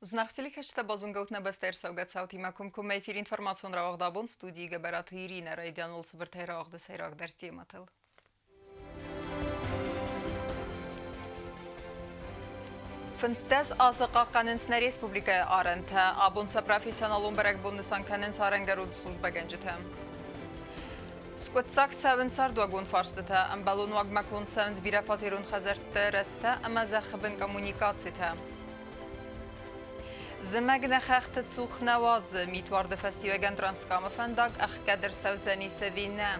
Зынаргъ телекӕсджытӕ, базонгӕут нӕ бӕстӕйы ӕрцӕугӕ цаутимӕ комкоммӕ эфир информацион рауагъд абон студийы Гӕбӕраты Иринӕ райдиан уыл цыбыртӕй рауагъды сӕйрагдӕр темӕтыл. 15 азы хъахъхъӕнынц нӕ республикӕйы арӕнтӕ. Абон сӕ профессионалон бӕрӕгбон нысан кӕнынц арӕнгӕрон службӕгӕнджытӕ. Скъуыддзаг цӕуынц цардуагон фарстытӕ, ӕмбӕлон уагмӕ конд цӕуынц бирӕфатерон хӕдзӕртты рӕзтӕ ӕмӕ зӕххыбын коммуникацитӕ. Зымӕг нӕ хӕхты цух нӕ уадзы, митуарды фӕстиуӕгӕн Транскамы фӕндаг ӕхгӕд ӕрцӕудзӕнис ӕви нӕ?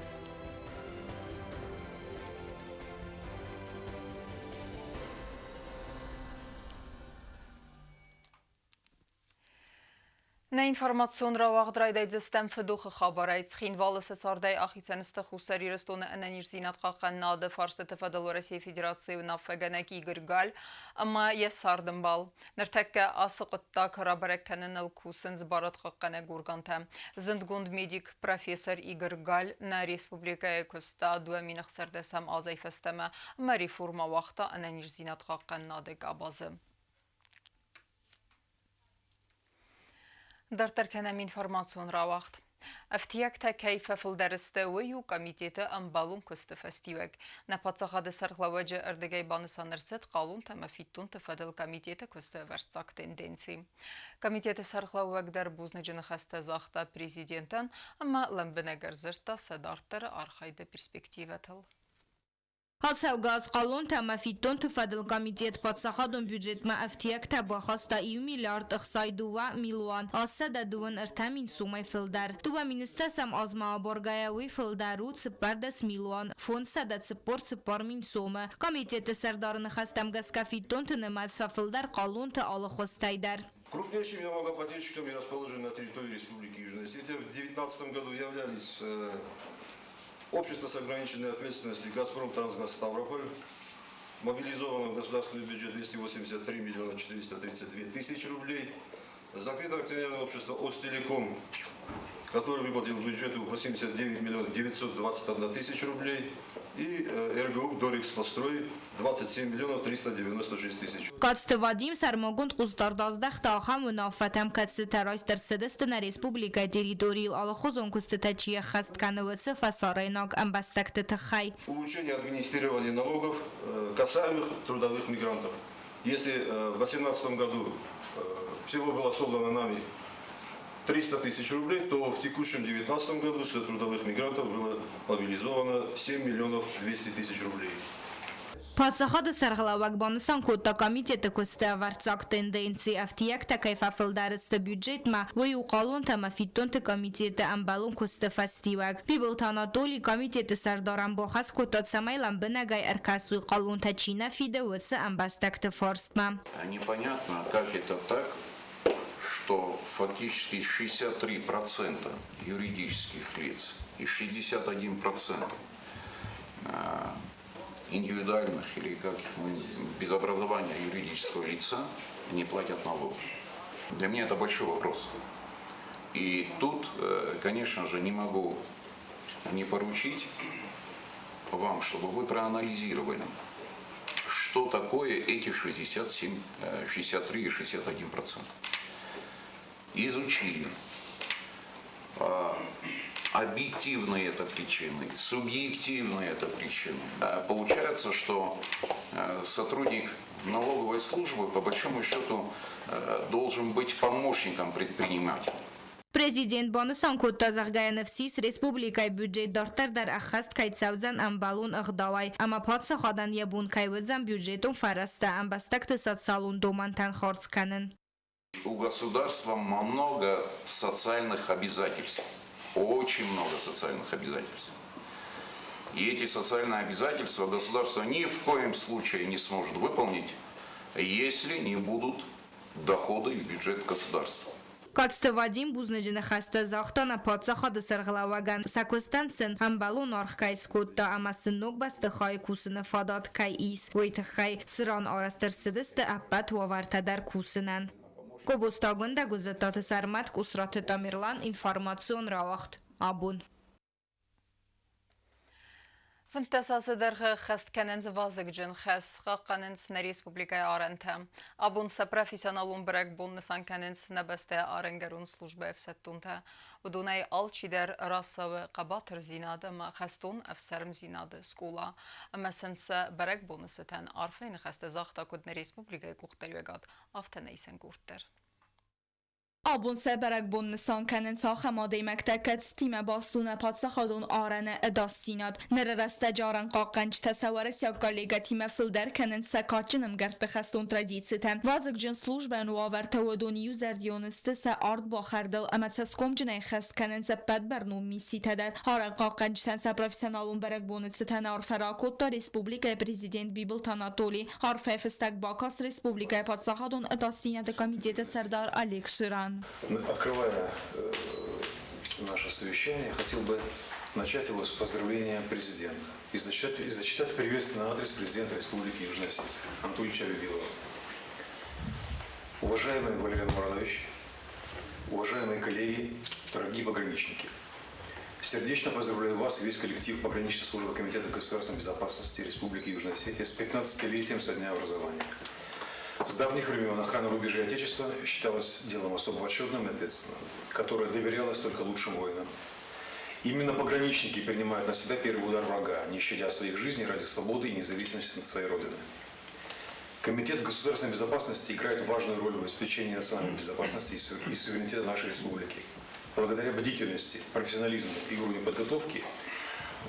Нӕ информацион рауагъд райдайдзыстӕм фыдохы хабарӕй. Цхинвалы сӕ цардӕй ахицӕн сты Хуссар Ирыстоны ӕнӕниздзинад хъахъхъӕнынады фарстыты фӕдыл Уӕрӕсейы Федерацийы уынаффӕгӕнӕг Игорь Галь ӕмӕ йӕ цардӕмбал. Ныртӕккӕ ацы хъуыддаг рабӕрӕг кӕныныл кусынц барадхъахъхъӕнӕг органтӕ. Зындгонд медик, профессор Игорь Галь нӕ республикӕйы куыста 2016 азӕй фӕстӕмӕ ӕмӕ реформӕ уагъта ӕнӕниздзинад хъахъхъӕнынады къабазы. Дарддӕр кӕнӕм информацион рауагъд. Ӕфтиӕгтӕ кӕй фӕфылдӕр сты, уый у комитеты ӕмбӕлон куысты фӕстиуӕг. Нӕ паддзахады сӕргълӕууӕджы ӕрдыгӕй банысан ӕрцыд хъалонтӕ ӕмӕ фиддонты фӕдыл комитеты куысты ӕвӕрццаг тенденци. Комитеты сӕргълӕууӕг дӕр бузныджы ныхӕстӕ загъта президентӕн ӕмӕ лӕмбынӕг ӕрдзырдта сӕ дарддӕры архайды перспективӕтыл. Ацӕугӕ аз хъалонтӕ ӕмӕ фиддонты фӕдыл комитет паддзахадон бюджетмӕ ӕфтиӕгтӕ бахаста иу миллиард 62 милуан 823 мин сомӕй фылдӕр. Дыууӕ министрӕсӕм азмӕ абаргӕйӕ уый фылдӕр у 14 милуан 544 мин сомы. Комитеты сӕрдары ныхӕстӕм гӕсгӕ фиддонты нымӕц фӕфылдӕр хъалонты алы хуызтӕй дӕр. Крупнейшими налогоплательщиками, расположенными на территории Республики Южная Осетия, в 2019 году являлись Общество с ограниченной ответственностью «Газпром Трансгаз Ставрополь», мобилизовано в государственный бюджет 283 миллиона 432 тысячи рублей, закрытое акционерное общество «Остелеком», который выплатил бюджету 89 миллионов 921 тысяча рублей, и РГУ «Дорэкспострой» 27 миллионов 396 тысяч. Коцты Вадим сӕрмагонд хъусдард аздӕхта ахӕм уынаффӕтӕм, кӕцытӕ райст ӕрцыдысты нӕ республикӕйы территорийыл алыхуызон куыстытӕ чи ӕххӕст кӕны, уыцы фӕсарӕйнаг ӕмбӕстӕгты тыххӕй. Улучшение администрирования налогов касаемых трудовых мигрантов. Если в 2018 году всего было собрано нами 300 тысяч рублей, то в текущем 2019 году с трудовых мигрантов было мобилизовано 7 миллионов 200 тысяч рублей. Паддзахады сӕргълӕууӕг банысан кодта комитеты куысты ӕвӕрццаг тенденци, ӕфтиӕгтӕ кӕй фӕфылдӕр сты бюджетмӕ, уый у хъалонтӕ ӕмӕ фиддонты комитеты ӕмбӕлон куысты фӕстиуӕг. Бибылты Анатоли комитеты сӕрдарӕн бахӕс кодта, цӕмӕй лӕмбынӕгӕй ӕркӕсой хъалонтӕ чи нӕ фиды, уыцы ӕмбӕстӕгты фарстмӕ. Непонятно, как это так, что фактически 63% юридических лиц и 61% индивидуальных или как их мы, без образования юридического лица не платят налоги. Для меня это большой вопрос. И тут, конечно же, не могу не поручить вам, чтобы вы проанализировали, что такое эти 67, 63 и 61%. Изучили. Объективные это причины, субъективные это причины. Получается, что сотрудник налоговой службы, по большому счету, должен быть помощником предпринимателя. Президент банысан кодта, зӕгъгӕ, ныфс ис, республикӕйы бюджет дарддӕр дӕр ӕххӕст кӕй цӕудзӕн ӕмбӕлон ӕгъдауӕй ӕмӕ паддзахадӕн йӕ бон кӕй уыдзӕн бюджетон фӕрӕзтӕ ӕмбӕстӕгты социалон домӕнтӕн хардз кӕнын. У государства много социальных обязательств, очень много социальных обязательств. И эти социальные обязательства государство ни в коем случае не сможет выполнить, если не будут доходы в бюджет государства. Коцты Вадим бузныджы ныхӕстӕ загъта нӕ паддзахады сӕргълӕууӕгӕн, сӕ куыстӕн сын ӕмбӕлон аргъ кӕй скодта ӕмӕ сын ног бӕстыхайы кусыны фадат кӕй ис, уый тыххӕй, цыран арӕзт ӕрцыдысты ӕппӕт уавӕртӕ дӕр кусынӕн. Къобосты Агуындӕ, Гуыззыттаты Сӕрмӕт, Къусраты Тамерлан, информацион рауагъд. Абон. 15 азы дӕргъы ӕххӕст кӕнынц вазыгджын хӕс, хъахъхъӕнынц нӕ республикӕйы арӕнтӕ. Абон сӕ профессионалон бӕрӕгбон нысан кӕнынц нӕ бӕстӕйы арӕнгӕрон службӕйы ӕфсӕддонтӕ. Уыдонӕй алчидӕр рацӕуы хъӕбатырдзинад ӕмӕ хӕстон ӕфсӕрмдзинады скъола. Ӕмӕ сын сӕ бӕрӕгбоны цытӕн арфӕйы ныхӕстӕ загъта куыд нӕ республикӕйы къухдариуӕгад, афтӕ нӕ исӕн къорд дӕр. Абон сӕ бӕрӕгбон нысан кӕнынц ахӕм адӕймӕгтӕ, кӕцытимӕ баст у нӕ паддзахадон арӕны ӕдасдзинад. Ныры рӕстӕджы арӕнхъахъхъӕнджытӕ сӕ уӕрӕсейаг коллегӕтимӕ фылдӕр кӕнынц сӕ кадджын ӕмгӕртты хӕстон традицитӕ. Вазыгджын службӕйон уавӕртӕ уыдон иузӕрдион сты сӕ ардбахӕрдыл ӕмӕ цӕсгомджынӕй хӕст кӕнынц ӕппӕт бӕрнон мисситӕ дӕр. Арӕнхъахъхъӕнджытӕн сӕ профессионалон бӕрӕгбоны цытӕн арфӕ ракодта республикӕйы президент Бибылты Анатоли. Арфӕйы фыстӕг бакаст республикӕйы паддзахадон ӕдасдзинады комитеты сӕрдар Олег Ширан. Открывая наше совещание, хотел бы начать его с поздравления президента и зачитать приветственный адрес президента Республики Южная Осетия Анатолия Бибилова. Уважаемый Валерий Мурадович, уважаемые коллеги, дорогие пограничники, сердечно поздравляю вас и весь коллектив пограничной службы Комитета государственной безопасности Республики Южная Осетия с 15-летием со дня образования. С давних времен охрана рубежей Отечества считалась делом особо почетным и ответственным, которое доверялось только лучшим воинам. Именно пограничники принимают на себя первый удар врага, не щадя своих жизней ради свободы и независимости своей Родины. Комитет государственной безопасности играет важную роль в обеспечении национальной безопасности и суверенитета нашей республики. Благодаря бдительности, профессионализму и уровню подготовки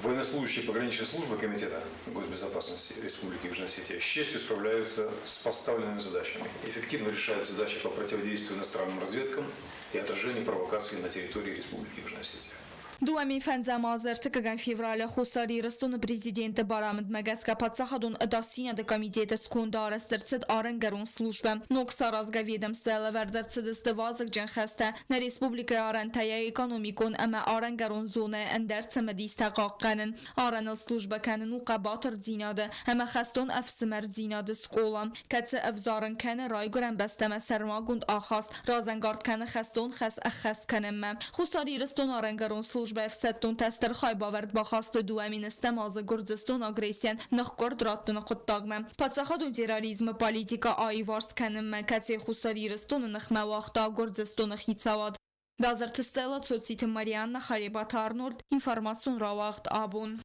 военнослужащие пограничной службы Комитета госбезопасности Республики Южная Осетия с честью справляются с поставленными задачами, эффективно решают задачи по противодействию иностранным разведкам и отражению провокаций на территории Республики Южная Осетия. 2005 азы 3 февралы Хуссар Ирыстоны президенты барамындмӕ гӕсгӕ паддзахадон ӕдасдзинады комитеты сконды арӕзт ӕрцыд арӕнгӕрон службӕ. Ног саразгӕ ведомствойы лӕвӕрд ӕрцыдысты вазыгджын хӕстӕ нӕ республикӕйы арӕнтӕ йӕ экономикон ӕмӕ арӕнгӕрон зонӕйы ӕндӕр цымыдистӕ хъахъхъӕнын. Арӕныл службӕ кӕнын у хъӕбатырдзинады ӕмӕ хӕстон ӕфсымӕрдзинады скъола, кӕцы ӕвзарын кӕны райгуырӕн бӕстӕмӕ сӕрмагонд ахаст, разӕнгард кӕны хӕстон хӕс ӕххӕст кӕнынмӕ. Хуссар Ирыстоны арӕнгӕрон службӕйы ӕфсӕддонтӕ стыр хайбавӕрд бахастой 2010 азы Гуырдзыстоны агрессийӕн ныхкъуырд раттыны хъуыддагмӕ. Паддзахадон терроризмы политикӕ аиварс кӕнынмӕ, кӕцыйы Хуссар Ирыстоны ныхмӕ уагъта Гуырдзыстоны хицауад. Базарты Стелла, Цоциты Марианна, Харебаты Арнольд, информацион рауагъд «Абон».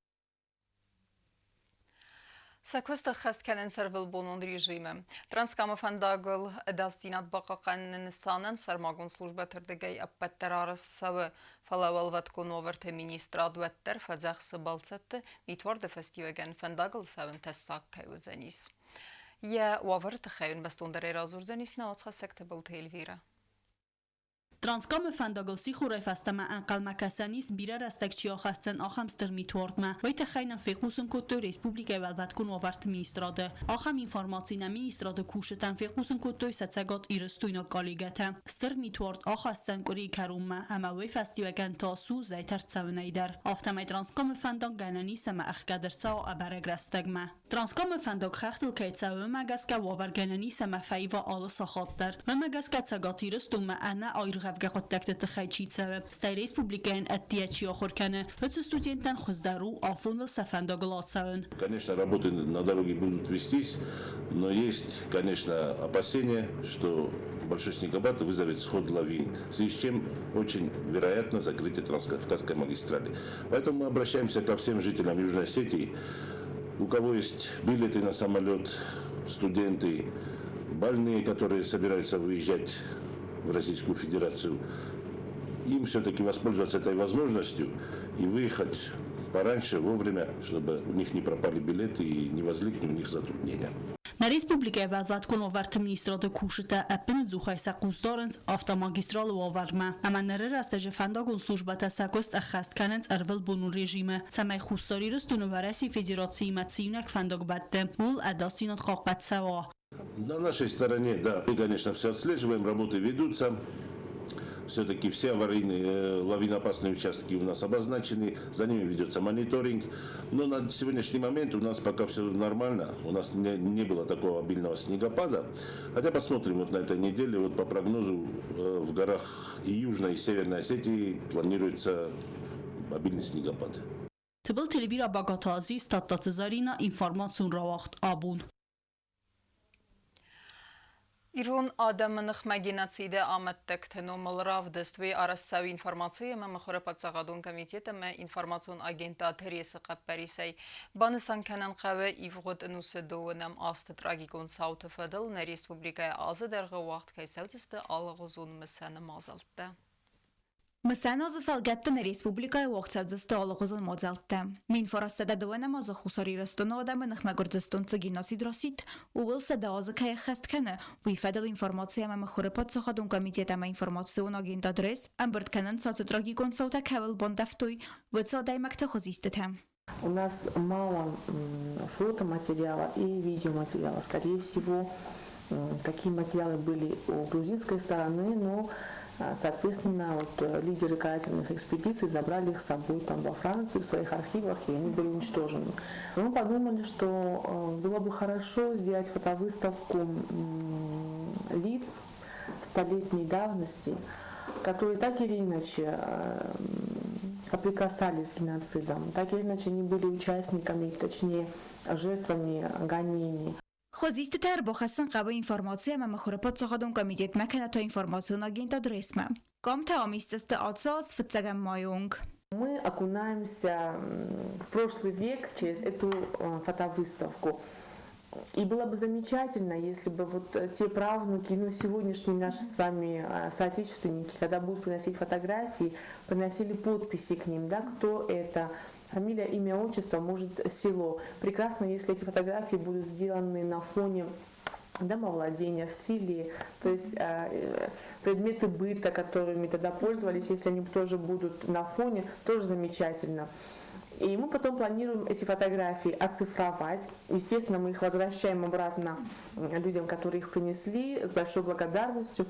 Сӕ куыст ӕххӕст кӕнынц ӕрвылбонон режимы. Транскамы фӕндагыл ӕдасдзинад бахъахъхъӕныны нысанӕн сӕрмагонд службӕты рдыгӕй ӕппӕт дӕр арӕзт цӕуы. Фӕлӕ уӕлвӕткон уавӕрты министрад уӕддӕр фӕдзӕхсы бӕлццӕтты митуарды фӕстиуӕгӕн фӕндагыл цӕуын тӕссаг кӕй уыдзӕнис. Йӕ уавӕры тыххӕй уын бӕстондӕрӕй радзурдзӕнис нӕ уацхӕссӕг Тыбылты Эльвирӕ. Транскамы фӕндагыл сихорӕй фӕстӕмӕ ӕнхъӕлмӕ кӕсӕн ис, бирӕ рӕстӕг чи ахӕсдзӕн, ахӕм стыр митуардмӕ. Уый тыххӕй нын фехъусын кодтой республикӕйы уӕлвӕткон уавӕрты министрады. Ахӕм информаци нӕ министрады кусджытӕн фехъусын кодтой сӕ цӕгатирыстойнаг коллегӕтӕ. Стыр митуард ахӕсдзӕн къуырийы кӕронмӕ ӕмӕ уый фӕстиуӕгӕн тас у зӕйтӕ рцӕуынӕй дӕр. Афтӕмӕй Транскамы фӕндаг гӕнӕн ис ӕмӕ ӕхгӕд ӕрцӕуа ӕбӕрӕг рӕстӕгмӕ. Транскамы фӕндаг хӕхтыл кӕй цӕуы, уымӕ гӕсгӕ уавӕр гӕнӕн ис ӕмӕ фӕива алы сахат дӕр. Уымӕ гӕсгӕ Цӕгат Ирыстонмӕ ӕнӕ аиргъӕвгӕ хъуыддӕгты тыххӕй чи цӕуы, стӕй республикӕйӕн ӕддейӕ чи ахуыр кӕны, уыцы студенттӕн хуыздӕр у афоныл сӕ фӕндагыл ацӕуын. Конечно, работы на дороге будут вестись, но есть, конечно, опасения, что большой снегопад вызовет сход лавин, в связи с чем очень вероятно закрытие Транскавказской магистрали. Поэтому мы обращаемся ко всем жителям Южной Осетии, у кого есть билеты на самолет, студенты, больные, которые собираются выезжать в Российскую Федерацию, им все-таки воспользоваться этой возможностью и выехать пораньше, вовремя, чтобы у них не пропали билеты и не возникли у них затруднения. Нӕ республикӕйы уӕлвӕткон уавӕрты министрады кусджытӕ ӕппынӕдзухӕй сӕ хъус дарынц автомагистралы уавӕрмӕ. Ӕмӕ ныры рӕстӕджы фӕндагон службӕтӕ сӕ куыст ӕххӕст кӕнынц ӕрвылбонон режимы, цӕмӕй Хуссар Ирыстоны Уӕрӕсейы Федерациимӕ цы иунӕг фӕндаг бӕтты, ууыл ӕдасдзинад хъахъхъӕд цӕуа. На нашей стороне, да, мы, конечно, все отслеживаем, работы ведутся. Все-таки все аварийные, лавиноопасные участки у нас обозначены, за ними ведется мониторинг. Но на сегодняшний момент у нас пока все нормально, у нас не было такого обильного снегопада. Хотя посмотрим вот на этой неделе, вот по прогнозу в горах и Южной, и Северной Осетии планируется обильный снегопад. Тыбылты Эльвира, Багаты Азиз, Тадтаты Зӕринӕ, информацион рауагъд Абон. Ирон адӕмы ныхмӕ геноциды амӕттӕгты номыл равдыст уый арӕзт цӕуы информаци ӕмӕ мыхуыры паддзахадон комитет ӕмӕ информацион агентад Ресы хъӕппӕрисӕй. Банысан кӕнын хъӕуы, ивгъуыд ӕнусы дыууынӕм азты трагикон цауты фӕдыл нӕ республикӕйы азы дӕргъы уагъд кӕй цӕудзысты алыгъуызон мысӕн мадзӕлттӕ. Мысӕн азы фӕлгӕтты нӕ республикӕйы уагъд цӕудзысты алыгъуызон мадзӕлттӕ. 1902 азы Хуссар Ирыстоны адӕмы ныхмӕ Гуырдзыстон цы геноцид расидт, ууыл 100 азы кӕй ӕххӕст кӕны, уый фӕдыл информаци ӕмӕ мыхуыры паддзахадон комитет ӕмӕ информацион агентад РЕС ӕмбырд кӕнынц ацы трагикон цаутӕ кӕуыл бандӕвтой, уыцы адӕймӕгты хуызистытӕ. У нас мало фотоматериала и видеоматериала. Скорее всего, такие материалы были у грузинской стороны, но, соответственно, вот лидеры карательных экспедиций забрали их с собой там во Францию, в своих архивах, и они были уничтожены. Мы подумали, что было бы хорошо сделать фотовыставку лиц столетней давности, которые так или иначе соприкасались с геноцидом, так или иначе они были участниками, точнее, жертвами гонений. Хуызистытӕ ӕрбахӕссын хъӕуы информаци ӕмӕ мыхуыры паддзахадон комитетмӕ кӕнӕ та информацион агентад РЕС-мӕ. Къамтӕ ам исдзысты ацы аз фыццӕгӕм майы онг. Мы окунаемся в прошлый век через эту фотовыставку. И было бы замечательно, если бы вот те правнуки, ну, сегодняшние наши с вами соотечественники, когда будут приносить фотографии, приносили подписи к ним, да, кто это, фамилия, имя, отчество, может, село. Прекрасно, если эти фотографии будут сделаны на фоне домовладения в селе, то есть предметы быта, которыми тогда пользовались, если они тоже будут на фоне, тоже замечательно. И мы потом планируем эти фотографии оцифровать. Естественно, мы их возвращаем обратно людям, которые их принесли, с большой благодарностью.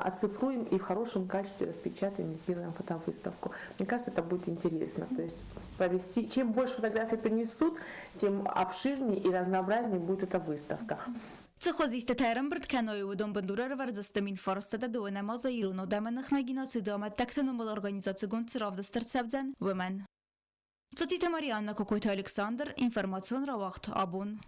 Оцифруем и в хорошем качестве распечатаем и сделаем фотовыставку. Мне кажется, это будет интересно. То есть провести, чем больше фотографий принесут, тем обширнее и разнообразнее будет эта выставка. Цы хуызистытӕ ӕрӕмбырд кӕной, уыдон бындур ӕрӕвӕрдзысты 1902 азы ирон адӕмы ныхмӕ геноциды амӕттӕгты номыл организацигонд цы равдыст ӕрцӕудзӕн, уымӕн. Цоциты Марианна, Кокойты Александр, информацион рауагъд Абон.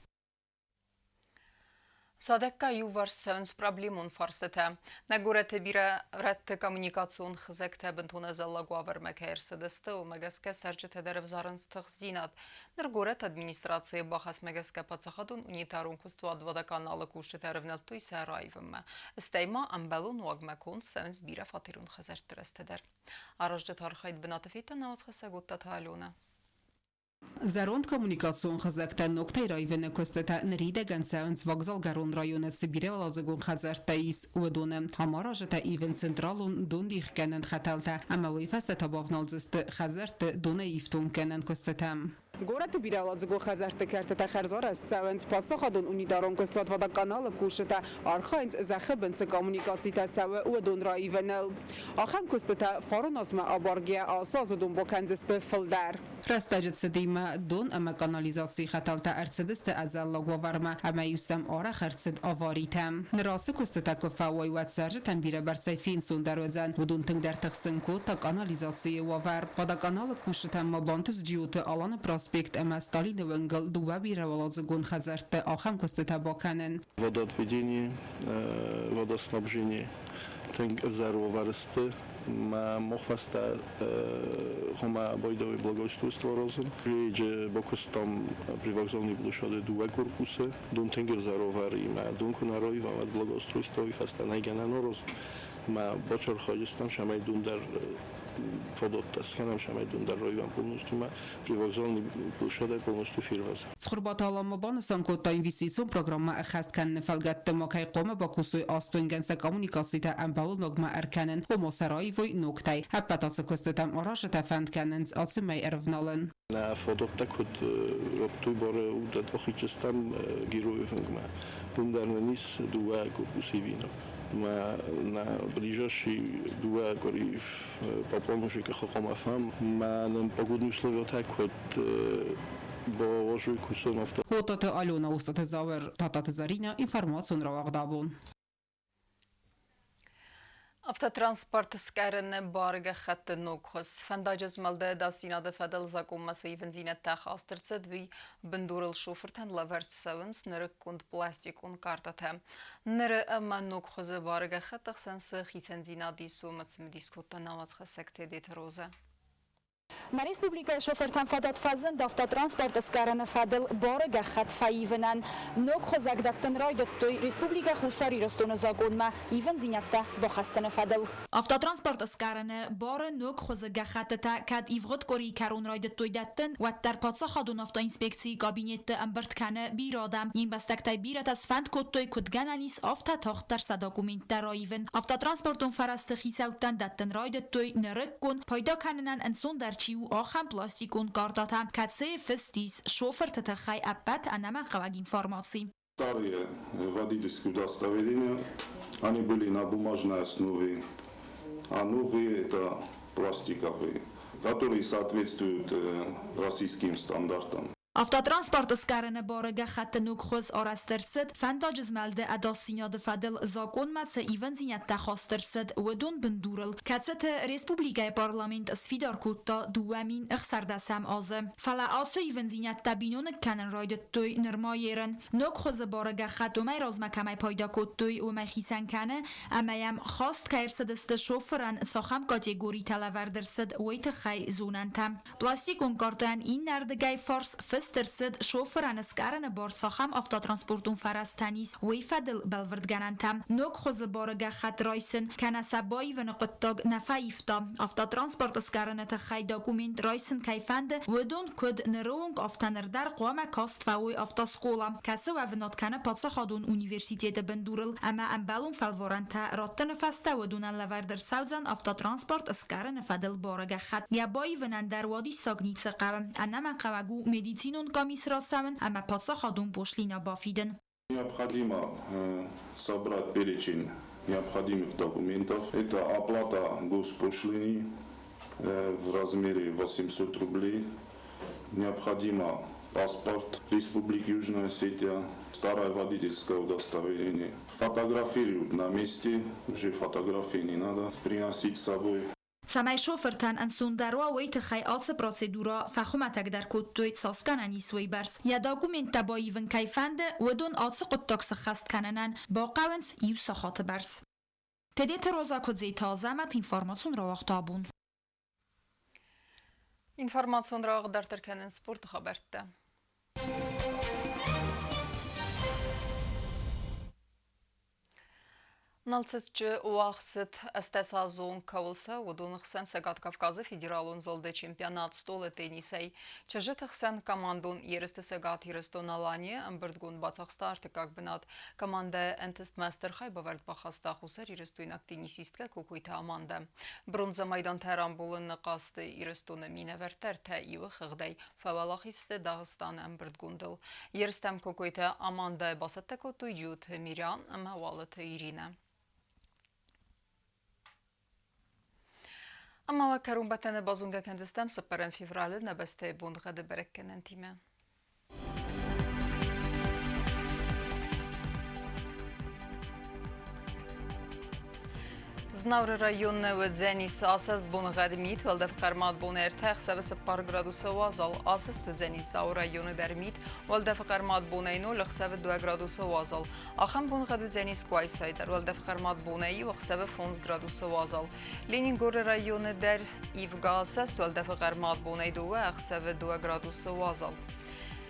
Цадӕггай иуварс цӕуынц проблемон фарстытӕ. Нӕ горӕты бирӕ рӕтты коммуникацион хызӕгтӕ бынтон ӕдзӕллаг уавӕрмӕ кӕй ӕрцыдысты, уымӕ гӕсгӕ цӕрджытӕ дӕр ӕвзарынц тыхстдзинад. Ныр горӕты администрацийы бахӕсмӕ гӕсгӕ паддзахадон унитарон куыстуат Водоканал-ы кусджытӕ ӕрӕвнӕлдтой сӕ раивынмӕ. Стӕй ма ӕмбӕлон уагмӕ конд цӕуынц бирӕфатерон хӕдзӕртты рӕзтӕ дӕр. Аразджыты архайд бынаты федта науӕдхӕссӕг Оттаты Аленӕ. Зӕронд коммуникацион хызӕгтӕ ногтӕй раивыны куыстытӕ ныридӕгӕн цӕуынц Вокзалгӕрон районы цы бирӕуӕладзыгон хӕдзӕрттӕ ис, уыдоны. Ам аразджытӕ ивынц централон дондихгӕнӕн хӕтӕлтӕ ӕмӕ уый фӕстӕ та бавналдзысты хӕдзӕртты донӕй ифтонггӕнӕн куыстытӕм. Горӕты бирӕуӕладзыгон хӕдзӕртты кӕртытӕ хӕрзарӕзт цӕуынц паддзахадон унитарон куыстуат Водоканал-ы кусджытӕ архайынц зӕххы бын цы коммуникацитӕ цӕуы, уыдон раивыныл. Ахӕм куыстытӕ фарон азмӕ абаргӕйӕ ацы аз уыдон бакӕндзысты фылдӕр. Рӕстӕджы цыдимӕ дон ӕмӕ канализацийы хӕтӕлтӕ ӕрцыдысты ӕдзӕллаг уавӕрмӕ ӕмӕ-иу сӕм арӕх ӕрцыд аваритӕ. Ныр ацы куыстытӕ куы фӕуой, уӕд цӕрджытӕн бирӕбӕрцӕй фенцондӕр уыдзӕн. Уыдон тынгдӕр тыхсын кодта канализацийы уавӕр. Водоканалы кусджытӕн ма бантыст Джиоты Аланы проспект ӕмӕ Сталины уынгыл дыууӕ бирӕуӕладзыгон хӕдзӕртты ахӕм куыстытӕ бакӕнын. Водоотведение, водоснабжение тынг ӕвзӕр уавӕры сты. Мӕ мохфӕстӕ хъуамӕ байдайой благоустройство аразын. Реджы бакуыстам привокзальный площады дыууӕ корпусы. Дон тынг ӕвзӕр уавӕримӕ. Дон куы нӕ раивӕм, уӕд благоустройство фӕстӕ нӕй гӕнӕн аразын. Мӕ бачархайдыстӕм, цӕмӕй дон дӕр фадӕттӕ скӕнӕм, цӕмӕй дон дӕр раивӕм полностью мӕ привокзальный площадӕй полностью фервӕзӕм. Цхуырбаты Алан ма банысан кодта, инвестицион программӕ ӕххӕст кӕныны фӕлгӕтты ма кӕй хъуамӕ бакусой астӕугӕнцӕ коммуникацитӕ ӕмбӕлонагмӕ ӕркӕнын, ома сӕ раивой ногтӕй. Ӕппӕт ацы куыстытӕм аразджытӕ фӕнд кӕнынц ацы мӕй ӕрывналын. Нӕ фадӕттӕ куыд радтой бары уыдӕттӕ ахицыстӕм Геройы фынгмӕ. Уым дӕр нын ис дыууӕ корпусы ивинаг. Мӕ нӕ ближайший дыууӕ къуыри по плану ЖКХ хъуамӕ фӕм. Мӕ нын погодные условиятӕ куыд бауарзой кусын, афтӕ. Отаты Алена, Остъаты Зауыр, Тататы Заринӕ, информацион рауагъд абон. Автотранспорт скъӕрыны бары гӕххӕтты ног хуыз. Фӕндаджы змӕлды ӕдасдзинады фӕдыл закъонмӕ цы ивындзинӕдтӕ хаст ӕрцыд, уый бындурыл шофыртӕн лӕвӕрд цӕуынц нырыккон пластикон картӕтӕ. Ныры ӕмӕ ног хуызы бары гӕххӕтты хсӕн цы хицӕндзинад ис, уымӕ цымыдис кодта науӕдзхӕссӕг Тедеты Розӕ. Нӕ республикӕйы шофыртӕн фадат фӕзынд автотранспорты сгарыны фӕдыл бары гӕххӕтт фӕивынӕн. Ног хуызӕг дӕттын райдыдтой Республикӕ Хуссар Ирыстоны закъонмӕ ивындзинӕдтӕ бахӕссыны фӕдыл. Автотранспорты сгарыны бары ног хуызы гӕххӕттытӕ кӕд ивгъуыд къуырийы кӕрон райдыдтой дӕттын, уӕддӕр паддзахадон автоинспекцийы кабинетты ӕмбырд кӕны бирӕ адӕм. Не мбӕстӕгтӕй бирӕтӕ сфӕнд кодтой, куыд гӕнӕн ис, афтӕ тагъддӕр сӕ документтӕ раивын. Автотранспортон фӕрӕзты хицӕуттӕн дӕттын райдыдтой нырыккон, пайда кӕнынӕн ӕнцондӕр чи у, ахӕм пластикон картӕтӕ, кӕцыйы фыст ис шофырты тыххӕй ӕппӕт ӕнӕмӕнгхъӕуӕг информаци. Старые водительские удостоверения, они были на бумажной основе, а новые это пластиковые, которые соответствуют российским стандартам. Автотранспорты сгарыны бары гӕххӕтты ног хуыз арӕзт ӕрцыд, фӕндаджы змӕлды ӕдасдзинады фӕдыл закъонмӕ цы ивындзинӕдтӕ хаст ӕрцыд, уыдон бындурыл, кӕцыты республикӕйы парламент сфидар кодта 2016 азы. Фӕлӕ ацы ивындзинӕдтӕ биноныг кӕнын райдыдтой нырма ерын. Ног хуызы бары гӕххӕтт уымӕй размӕ кӕмӕй пайда кодтой, уымӕй хицӕн кӕны, ӕмӕ йӕм хаст кӕй ӕрцыдысты шофырӕн цахӕм категоритӕ лӕвӕрд ӕрцыд, уый тыххӕй зонӕнтӕ. Пластикон картӕйӕн иннӕрдыгӕй фарс фыст ӕрцыд шофырӕн скъӕрыны бар цахӕм автотранспортон фӕрӕзтӕн ис, уый фӕдыл бӕлвырдгӕнӕнтӕ. Ног хуызы бары гӕххӕтт райсын кӕнӕ сӕ баивыны хъуыддаг нӕ фӕивта. Автотранспорт скъӕрыны тыххӕй документ райсын кӕй фӕнды, уыдон куыд ныры онг, афтӕ ныр дӕр хъуамӕ каст фӕуой автоскъола, кӕцы уӕвынад кӕны паддзахадон университеты бындурыл ӕмӕ ӕмбӕлон фӕлварӕнтӕ раттыны фӕстӕ уыдонӕн лӕвӕрд ӕрцӕудзӕн автотранспорт скъӕрыны фӕдыл бары гӕххӕтт. Йӕ баивынӕн дӕр уадиссаг ницы хъӕуы. Ӕнӕмӕнгхъӕуӕг у медицинон къамис рацӕуын ӕмӕ паддзахадон пошлинӕ бафидын. Необходимо собрать перечень необходимых документов. Это оплата госпошлины в размере 800 рублей. Необходимо паспорт Республики Южная Осетия, старое водительское удостоверение. Фотографируют на месте, уже фотографии не надо приносить с собой. Цӕмӕй шофыртӕн ӕнцондӕр уа, уый тыххӕй ацы процедурӕ фӕхуымӕтӕгдӕр кодтой, цас гӕнӕн ис, уыйбӕрц. Йӕ документтӕ баивын кӕй фӕнды, уыдон ацы хъуыддаг сыххӕст кӕнынӕн бахъӕуынц иу сахаты бӕрц. Тедеты Роза Куыдзеты Азӕмӕт информацион рауагъта абон. Информацион рауагъд дарддӕр кӕнынц спорты хабӕрттӕ. Налцыччы уагъд цыд ӕстӕсазон кӕуыл цӕуы, уыдоны хсӕн Цӕгат Кавказы федералон зылды чемпионат стъолы теннисӕй. Чызджыты хсӕн командон ерысты Цӕгат Ирыстон-Аланийы ӕмбырдгонд бацахста ӕртыккаг бынат. Командӕ ӕнтыстмӕ стыр хайбавӕрд бахаста хуссарирыстойнаг теннисисткӕ Кокойты Амандӕ. Бронзӕ майдантӕ рамбулыны хъазты Ирыстоны минӕвӕрттӕ ӕртӕ иуы хыгъдӕй фӕуӕлахиз сты Дагъыстаны ӕмбырдгондыл. Ерыстӕм Кокойты Амандӕ бацӕттӕ кодтой Джиоты Мириан ӕмӕ Уалыты Иринӕ. Ӕмӕ уӕ кӕронбӕттӕны базонгӕ кӕндзыстӕм цыппӕрӕм февралы нӕ бӕстӕйы боныгъӕды бӕрӕггӕнӕнтимӕ. Знауыры районы уыдзӕнис асӕст боныгъӕд мит, уӕлдӕф хъӕрмад бон ӕртӕ, ӕхсӕвы 4 градусы уазал. Асӕст уыдзӕнис Дзауы районы дӕр мит, уӕлдӕфы хъӕрмад бонӕй 0, ӕхсӕвы 2 градусы уазал. Ахӕм боныгъӕд уыдзӕнис Къуайсайы дӕр, уӕлдӕф хъӕрмад бонӕй 1, ӕхсӕвы 5 градусы уазал. Ленингоры районы дӕр ивгӕ асӕст, уӕлдӕфы хъӕрмад бонӕй 2, ӕхсӕвы 2 градусы уазал.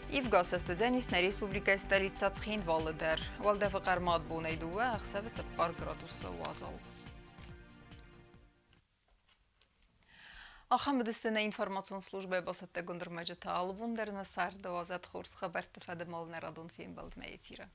Ивгӕ асӕст уыдзӕнис нӕ республикӕйы столицӕ Цхинвалы дӕр. Уӕлдӕфы хъӕрмад бонӕй 2, ӕхсӕвы 4 градусы уазал. Ахӕм уыдысты нӕ информацион службӕйы бацӕттӕгонд ӕрмӕджытӕ. Алыбон дӕр нӕ царды уадзӕд хорз хабӕртты фӕдыл нӕ радон фембӕлдмӕ эфиры.